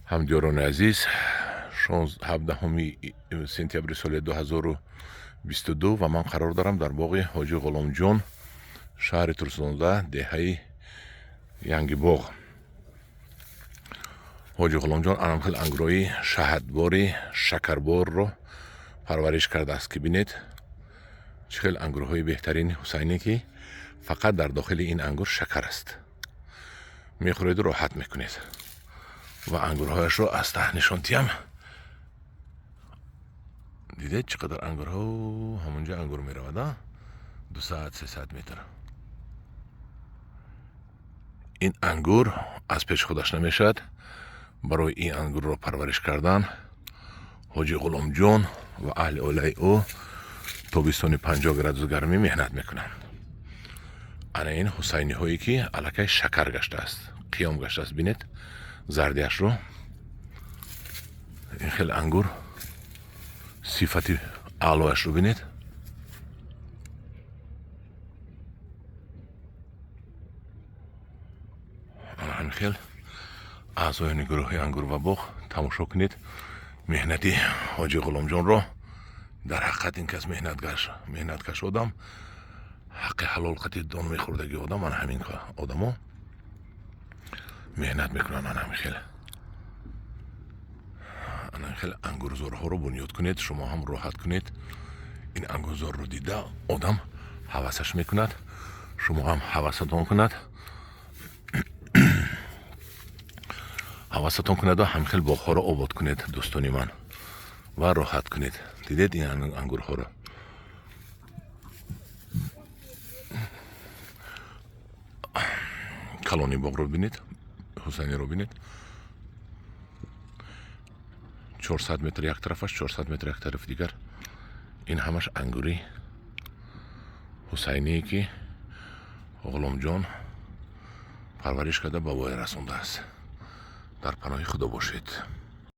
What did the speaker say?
Ҳамдиёрони азиз, 17 сентябри соли 2022 ва ман қарор дорам дар боғи ҳоҷи Ғуломҷон, шаҳри Турсунзода, деҳаи Янгибоғ. Ҳоҷи Ғуломҷон анам хел ангурҳои шаҳдбори шакарборро парвариш кардааст, ки бинед, чӣ хел ангурҳои беҳтарини ҳусайнӣ, ки фақат дар дохили ин ангур шакар аст. Мехӯреду роҳат мекунед. Ва ангурҳояшро аз таҳ нишон диҳам. Дидед, чӣ қадар ангурҳо? Ҳамонҷо ангур меравад, 200, 300 метр. Ин ангур аз пеши худаш намешавад. Барои ин ангурро парвариш кардан ҳоҷи Ғуломҷон ва аҳли оилаи ӯ тобистони 50 градус гармӣ меҳнат мекунанд. Ана ин ҳусайниҳое, ки аллакай шакар гаштааст, қиём гаштааст. Бинед зардиашро. Ин хел ангур сифати аълояшро бинед. Ана ҳамин хел, аъзоёни гурӯҳи «Ангур ва боғ», тамошо кунед меҳнати ҳоҷи Ғуломҷонро. Дар ҳақиқат, ин кас меҳнаткаш одам, ҳаққи ҳалол қати дон мехӯрдаги одам. Ана ҳамин одамо меҳнат мекунанд. Ана ҳамин хел, ана хел ангурзорҳоро бунёд кунед, шумо ҳам роҳат кунед. Ин ангурзорро дида, одам ҳавасаш мекунад, шумо ҳам ҳавасатон кунад, ҳавасатон кунаду ҳамхел боғҳоро обод кунед, дӯстони ман, ва роҳат кунед. Дидед ин ангурҳоро? Калони боғро бинед, ҳусайниро бинед. 400 метр як тарафаш, 400 метр як тарафи дигар. Ин ҳамаш ангури ҳусайние, ки Ғуломҷон парвариш карда, ба воя расондааст. Дар паноҳи Худо бошед.